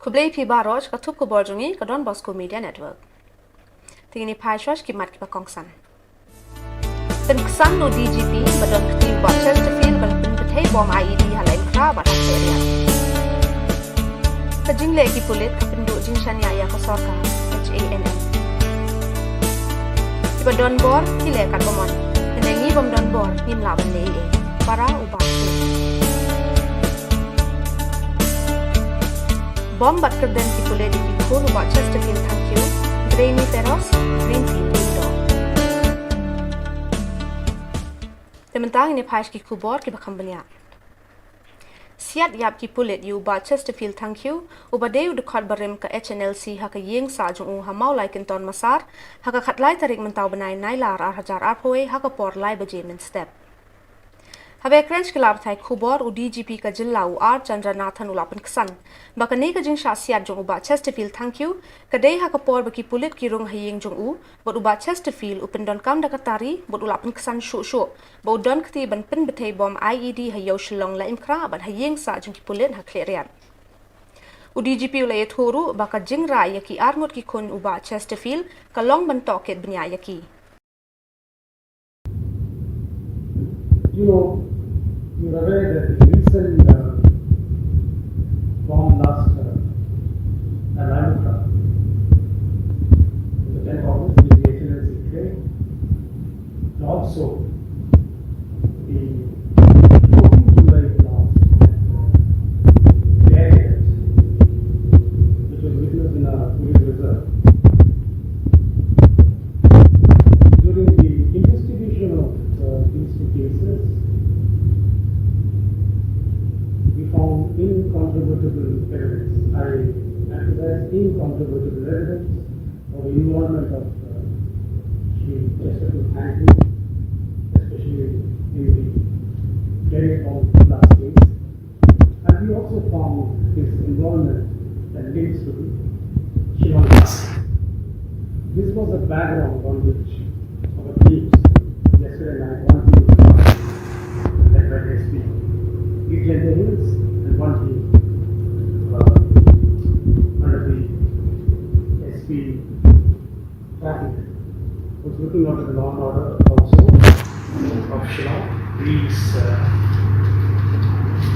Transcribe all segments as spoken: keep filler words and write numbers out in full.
Khublei phi baroh, ka thup khubor jong ngi ka Don Bosco Media Network. Te ngin ïa phai shuwa ki mat kiba kongsan. Pynksan u D G P ba don kti u Bah Chesterfield ban pynbthei bom I E D ha Laitumkhrah bad ha Khliehriat. Ka jingleh ki pulit ka pynduh jingshaniah ïa ka sorkar, H A N M. Kiba don bor ki leh katba mon, hynrei ngi bym don bor ngim lah ban leh ei ei. Para u Bah Singh. Bom bad kyrdan ki pulit ïa ki khun u Bah Chesterfield Thangkhiew, Grainy Feroz, Greenfield Indoor. Te mynta ngin ïa phai sha ki khubor kiba kham bniah. Siat ïap ki pulit ïa u Bah Chesterfield Thangkhiew, uba dei u dkhot barim ka H N L C ha ka ïing sah jong u ha Mawlai Kynton Massar, ha ka khatlai tarik mynta u bnai Nailar ar hajar arphew wei ha ka por lai baje mynstep. Haba ïakren sha ki lad pathai khubor, u D G P ka jylla u R Chandranathan u la pynksan ba kane ka jingshah siat jong u Bah Chesterfield Thangkhiew ka dei ha ka por ba ki pulit ki rung ha ïing jong u, bad u Bah Chesterfield u pyndonkam da ka tari, bad u la pynksan shuh shuh ba u don kti ban pynbthei bom I E D ha Ïew Shillong Laitumkhrah bad ha ïing sah jong ki pulit ha Khliehriat. U D G P u la ïathuh ruh ba ka jingrah ïa ki arngut ki khun u Bah Chesterfield ka long ban tohkit bniah ïa ki. You know, you're aware that the recent uh, bomb blast uh, at Laitumkhrah, the tenth August, with the H N L C claim, and also the fourteenth July blast at uh, Khliehriat, which was witnessed in a police reserve. During the investigation of uh, these two cases, we found incontrovertible evidence. I emphasize incontrovertible evidence of the involvement of uh, Shri Chesterfield Thangkhiew, especially in the Khliehriat bomb blast case. And we also found his involvement and links to the Shillong Blast. This was the background on which our teams yesterday night, one team led by the S P East Jaintia Hills and one team uh, under the S P Traffic was looking out at the law and order also of Shillong. Please uh,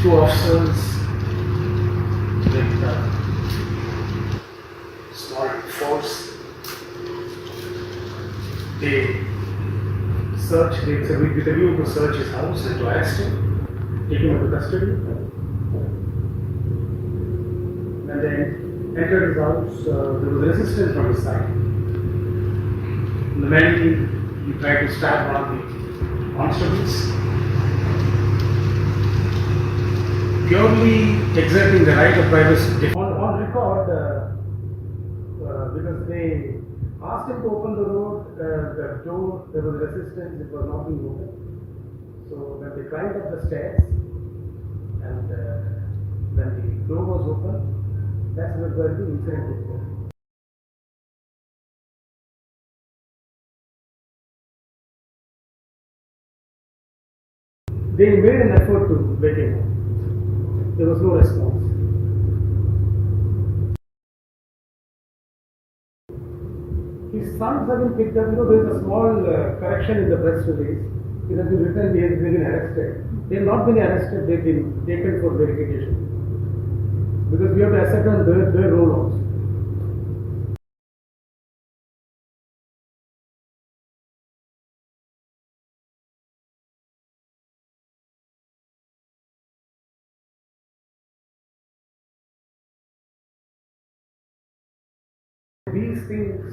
two officers with uh, small force. They search, they, with a view to search his house and to arrest him, take him into custody. When they entered his house, uh, there was resistance from his side. In the main, he tried to stab one of the constables, purely exerting the right of privacy. On, on record, uh, uh, because they asked him to open the road, uh, the door, there was resistance, it was not being opened. So when they climbed up the stairs and uh, when the door was opened, that's where the incident took place. They made an effort to wake him up. There was no response. His sons have been picked up. You know, there is a small uh, correction in the press release. It has been written, they have been arrested. They have not been arrested, they've been taken for verification. Because we have to ascertain their, their role also. These things,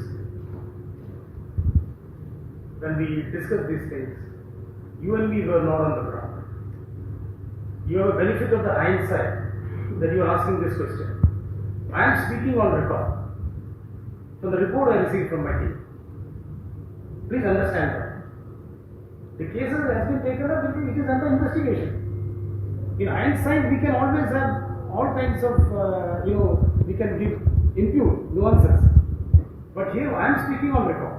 when we discuss these things, you and me were not on the ground. You have a benefit of the hindsight that you are asking this question. I am speaking on record from the report I received from my team. Please understand that. The case has been taken up, it is under investigation. In hindsight, we can always have all kinds of, uh, you know, we can give impute nuances. But here, I am speaking on record.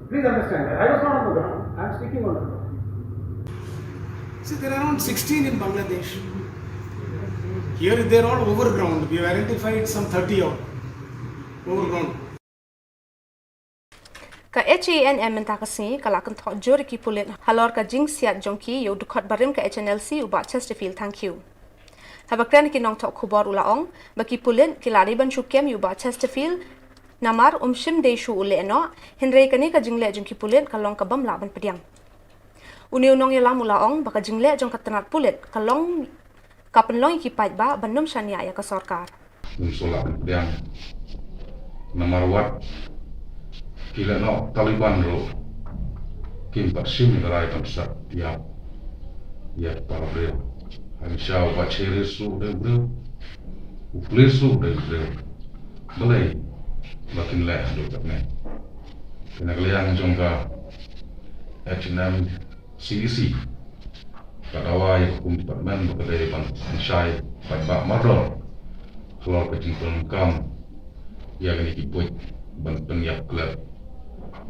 Please understand that. I was not on the ground. I am speaking on record. See, there are around sixteen in Bangladesh. Here they're all overground. We have identified some thirty odd overground. Ka H A N M mynta ka sngi ka la kynthoh jur ïa ki pulit halor ka jingsiat jong ki ïa u dkhot barim ka H N L C u Bah Chesterfield Thangkhiew. Haba kren ki nongthoh khubor u la ong ba ki pulit ki la dei ban shu kem ïa u Bah Chesterfield namar um shym dei shuh u leh noh, hynrei kane ka jingleh jong ki pulit ka long ka bym lah ban pdiang. Une u nongïalam u la ong ba ka jingleh jong ka tnat pulit ka long ka pynlong ïa ki paidbah ban ym shaniah ïa ka sorkar. Ngim sngewlah ban pdiang namar wat ki leh noh Taliban ruh kim pat shim ïa ka rai ban sat ïa ïa para briew. Hangta u Bah Chesterfield ruh u dei u briew, u Chesterfield ruh u dei u briew. Balei ba kin leh haduh katne? Te na ka liang jong ka H A N M C E C ka dawa ïa ka kum department ba ka dei ban pynshai paidbah mardor halor ka jingpyndonkam ïa kine ki buit ban pynïap klet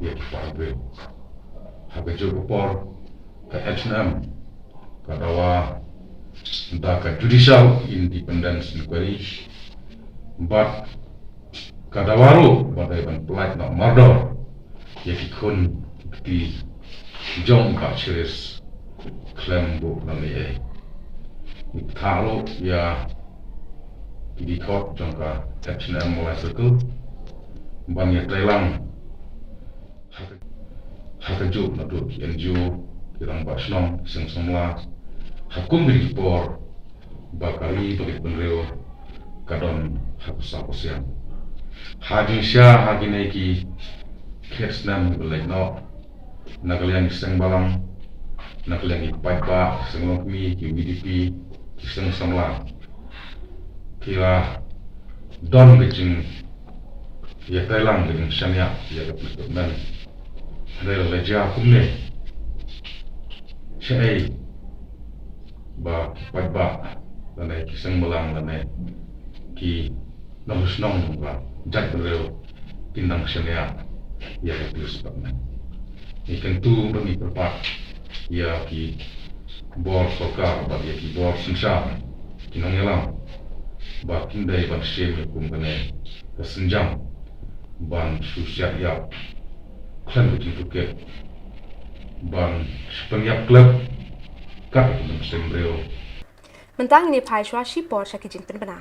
ïa ki para briew. Ha kajuh ka por ka H A N M ka dawa da ka Judicial Independence Inquiry bad ka dawa ruh ba dei ban pyllait noh mardor ïa ki khun ki kti jong ka Chesterfield khlem buh noh ei ei. Ngi kynthah ruh ïa ki dkhot jong ka H A N M Mawlai Circle ban ïatreilang ha ka, ha kajuh naduh ki N G O, ki rangbah shnong, ki seng samla ha kum kine ki por ba ka ri bad ka bynriew ka don ha ka saw ka siang. Ha jingshisha ha kine ki khyrsnem ba leit noh, na ka liang ki seng balang, na ka liang ki paidbah, ki seng longkmie, ki V D P, ki seng samla, ki la don ka jingïatreilang, ka jingshaniah ïa ka pulit, hynrei la jia kumne. Shaei ba ki paidbah lane ki seng balang lane ki nongshong shnong ba jait bynriew kin nang shaniah ïa ka police department? Ngi kyntu bad ngi kyrpad ïa ki bor sorkar bad ïa ki bor synshar, ki nongïalam, ba kin dei ban shim ïa kum kane ka sienjam ban shu siat ïap khlem ka jingtohkit, ban shu pynïap klet kat kum ka mynsiem briew. Mynta ngin ïa phai shuwa shipor sha ki jingpynbna.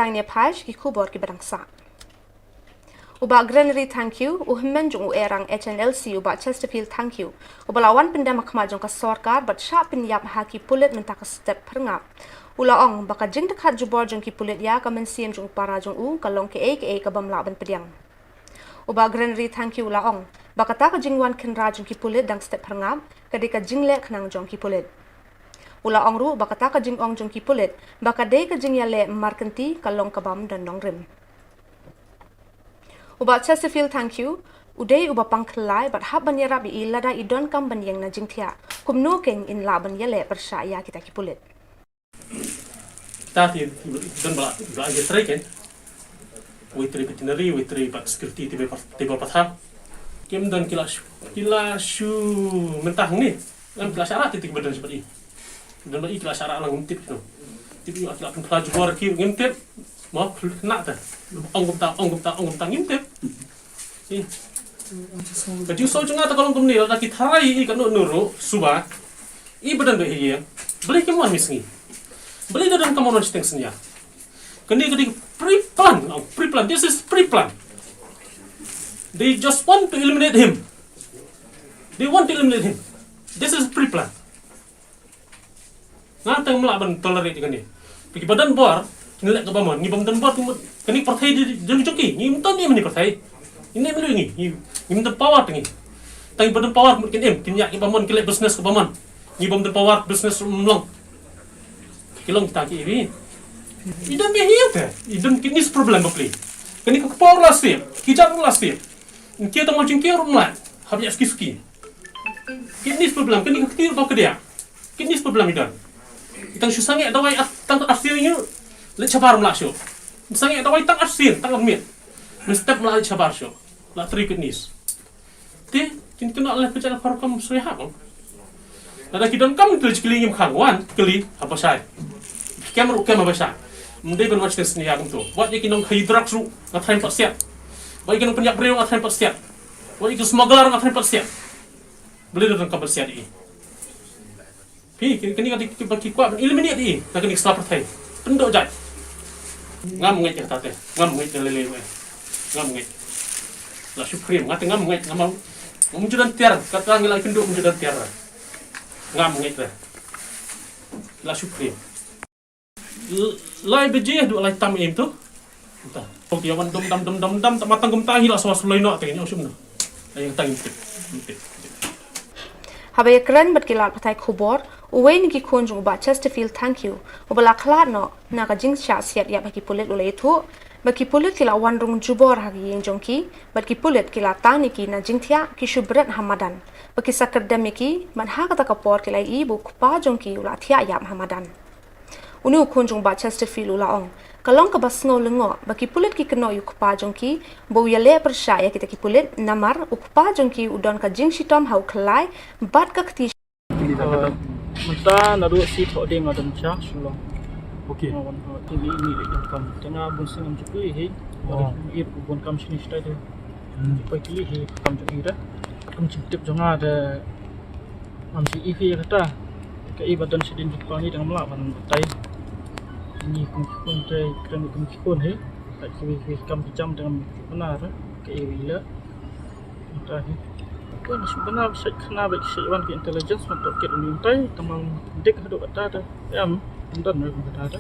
Tang ne phai sha ki khubor kiba dang sah. U Bah Granary Thangkhiew, u hynmen jong u Erang H N L C u Bah Chesterfield Thangkhiew, uba la wan pyndem ha khmat jong ka sorkar bad shah pynïap ha ki pulit mynta ka step phyrngap, u la ong ba ka jingdkhat jubor jong ki pulit ïa ka mynsiem jong u para jong u ka long kaei kaei kabym lah ban pdiang. U Bah Granary Thangkhiew u la ong ba kata ka jingwan khynra jong ki pulit dang step phyrngap ka dei ka jingleh khnang jong ki pulit. U la ong ruh ba kata ka jingong jong ki pulit ba ka dei ka jingïaleh markynti ka long kabym don nongrim. U Bah Chesterfield Thangkhiew u dei uba pang khyllai bad hap ban ïarap ïa i lada i donkam ban ïeng na jingthiah. Kumno kein in lah ban ïaleh pyrshah ïa kita ki pulit. Kita ki don ba la, ba la ïa trei kein. Wei trei veterinary, wei trei bad security, table, table pathar. Kim don ki la shu, ki la shu mynta hangne. Em ki la shah rah, tip ki ba don shaphang i. Don ba i ki la shah rah lang, ngim tip, no. Tip i ki la pynphla jubor ki, ngim tip. Mo, khynnah te. Ong kumta, ong kumta, ong kumta, ngim tip. Ka jingsngew jong nga te ka long kumne, lada ki tharai i ka nuru suba, i ba don ba hi ïa. Balei kim wan mynsngi? Balei da don ka mon wan shiteng synñia? Kane ka dei pre-plan, oh, pre-plan. This is pre-plan. They just want to eliminate him. They want to eliminate him. This is pre-plan. Nga tang mlah ban tolerate kane. Ki ba don bor, ngi leh kaba mon, ngi bym don bor, ngi mut kane pyrthei di jong jong ki, ngi mut ni mani pyrthei. Ngi ne mlu ngi, ngi, ngi mut power ngi. Tang ba don power mut kin im, kin ïa ki ba mon, ki leh business kaba mon. Ngi bym don power, business mlong. Ki long kita ki iwi. I don be hiya te, i don kidneys problem ba pli. Kane ka power la sip, ki jam la sip. Ngi tang mo jingkiar mlah, hab ïa ski ski. Kidneys problem, kane ka kti ba ka dia. Kidneys problem i don. I tang shu sangeh dawai at, tang at sir ngi. Leit shabar mlah shu. Sangeh dawai tang at sir, tang at mit. Min step mlah leit shabar shu. La three kidneys. Te, kin kena leh pejal par kam sui ha bang. Lada ki don kam tu jikli ngim khang wan, kli haba shai. Kem ruh kem haba shai. Mdei ban watch test ni agam tu. Wat ïa ki nong khai drugs ruh, nga thain pat siat. Wat ïa ki nong pynïap briew, nga thain pat siat. Wat ïa ki smuggler, nga thain pat siat. Balei da don kam pat siat i. Phi, kini, kini, kini, kini, kini kwah ban eliminate i, na kini sla pyrthei. Pyndoh jait. Ngam ngeit ïa kata te. Ngam ngeit ïa lei lei wei. Ngam ngeit. La shu prim, nga te ngam ngeit, ngam, ngam ju don tiar, kata ngi la kynduh ngam ju don tiar. Ngam ngeit re. La shu prim. L-, lai baje haduh lai tam im tu. Ta. Pok ïa wan dum dam dum dam dam, ta matang kumta hi la swa sulai noh te ngi ong shim na. Ai tang im tip. Im tip. Haba ïakren bad ki lad pathai khubor, uwei na ki khun jong u Bah Chesterfield Thangkhiew, uba la khlad noh na ka jingshah siat ïap ha ki pulit u la ïathuh ba ki pulit ki la wan rung jubor ha ki ïing jong ki, bad ki pulit ki la tan ïa ki na jingthiah, ki shu bret ha madan, ba ki sa kyrdem ïa ki, bad ha kata ka por ki la ïohi ba u kpa jong ki u la thiah ïap ha madan. Une u khun jong u Bah Chesterfield u la ong, ka long kaba sngew lyngngoh ba ki pulit ki kynnoh ïa u kpa jong ki ba u ïaleh pyrshah ïa kita ki pulit, namar u kpa jong ki u don ka jingshitom ha u khyllai bad ka kti. Mynta naduh shi thoh ding nga don sha Shillong. Okay. Nga wan ha, te ngi, ngi leh donkam. Te nga bun sien ngam ju kylli hi. Nga don, oh, i ruh bun kam shini shatai te. Hmm. Poi kylli hi kam jong i da. Kam jingtip jong nga da. Ngam ju i hi kata. Ka i ba don shadien jingpang i da ngam lah ban batai. Ngi kum ki khun te kren kum ki khun hi. Ka i ki kam ki jam da ngam ju pynara. Ka i wi la. Mynta hi. Ko na shu bana ba shait khana ba shait wan ki intelligence ban tohkit uni mynta, tang ba dik haduh kata te. Em, ym don ruh kata te.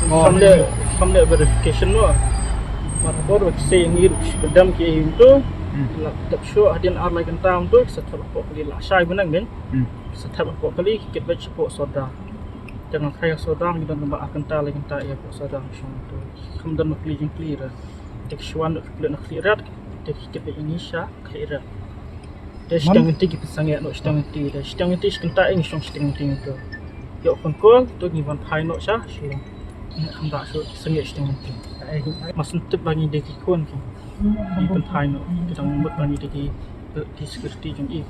Oh. Kam leh, kam leh verification noh. Mar por ba ki sei ngi ruh shu kyndam ki ei mynta. Hmm. La dep shuh hadien ar lai kynta mynta, ki sa thep hapoh kali la shai byneng min. Hmm. Ki sa thep hapoh kali, ki kit beit shapoh Sordang. Te nga kha ïa Sordang, ki don kumba ar kynta lai kynta ïa hapoh Sordang shong mynta. Kam don ma kli jingkli ruh. Te ki shu wan ruh ki pynleit na Khliehriat, te ki kit beit ïa ngi sha Khliehriat. Te shiteng lynti ki pynsangeh noh shiteng lynti, te shiteng lynti shi kynta ïa ngi shong shiteng lynti to. Ïoh phone call to ngi wan phai noh sha Shillong. Ngi kham da shu sangeh shiteng lynti. Mas ntip ba ngi dei ki khun ki. Ngi pynphai noh, ki dang mut ba ngi dei ki, ki security jong i.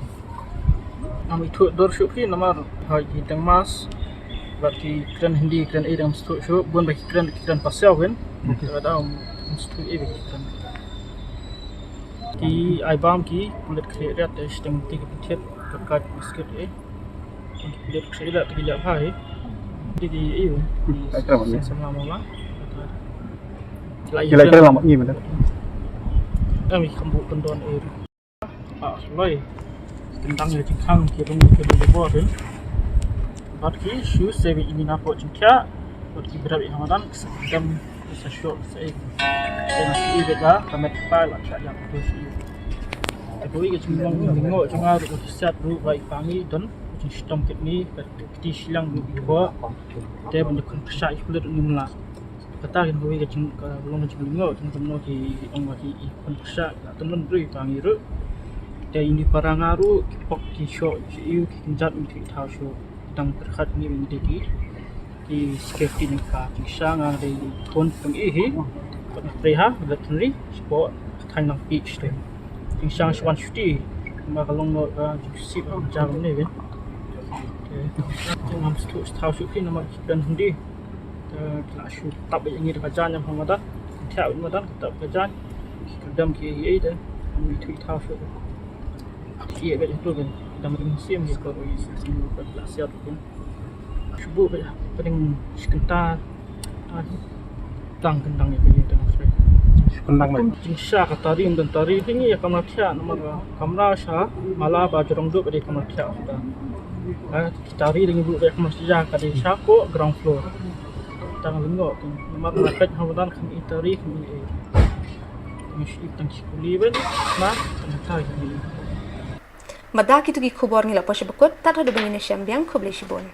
Ngam ithuh dur shuh phi namar ha ki teng mas. Bad ki kren Hindi, kren ei dang msthu shuh, bun ba ki kren, ki kren Pasiaw hin. Okay. Ka dang msthu ei ba ki kren. Ki ai bam ki pulit Khliehriat te shiteng te ki pynthied ka card biskit ei. Ki pulit Khliehriat te ki lap hai. Te ki ei. Ai kram ni. Samla mawla. Ki lai kren lang bad ngi mynta. Em, i kham buh kyndon eh. Ah, loi. Kyndang ïa jingkhang ki rung ki rung bor din. Bad ki shu se bi ini na po jingkhia. Bad ki brap ïa hamadan sa dam sa shok sa ek. Sa na shi beda ka met pa la cha ïa ko shi. Ka doi ka jinglong jinglingo jong nga ruh ka siat ruh ba i pa ngi don jingshitom kit ni ka kti shilang ruh i ko. Te ban da khun pyrshah i kulit ruh ngim lah. Kata kin kawei ka jing ka long ka jinglingo jong kumno ki ong ba ki i khun pyrshah ka tymmen ruh i pa ngi ruh. Te ini para nga ruh ki pok ki shoh ki iu ki kynjat ki thaw shuh. Dang pyrkhat ngi ngi dei ki ki security ngi ka jingshisha nga dei khun pyngi hi. Kot na Preha veterinary sport thaiñ Nangpih shlei. Jingshisha shu wan shuti. Ma ka long no ka jingshisha ka jam ne wen. Te jingam stu thaw shuh ki namar ki pen hundi. Te ki la shu tap ïa ngi da ka jaiñ ïa hamadan. Thiah ïa hamadan ki tap ka jaiñ. Ki kdem ki ei ei te. Ngi thui thaw shuh. Ki ïa bad itu kan. Dang ring sim ki ko ring sim ki ko la siat kan. Shu buh bad pdeng shi kynta. Tang kyndang ïa ka ïing tang shuh. Shi kyndang bad. Jingshisha ka tari ym don tari te ngi ïa kamra thiah namar ka kamra sha mala ba jrong duh ka dei kamra thiah. Ki tari dang buh bad kamra sha ka dei sha ko ground floor. Tang lyngngoh namar nga peit hamadan kham i tari kham i ei. Ngi shu tang shi kuli bad na tang tari kham i ei. Mada kitu ki khubor ngi la poi sha ba kut, tad haduh ban ïa shem biang, khublei shibun.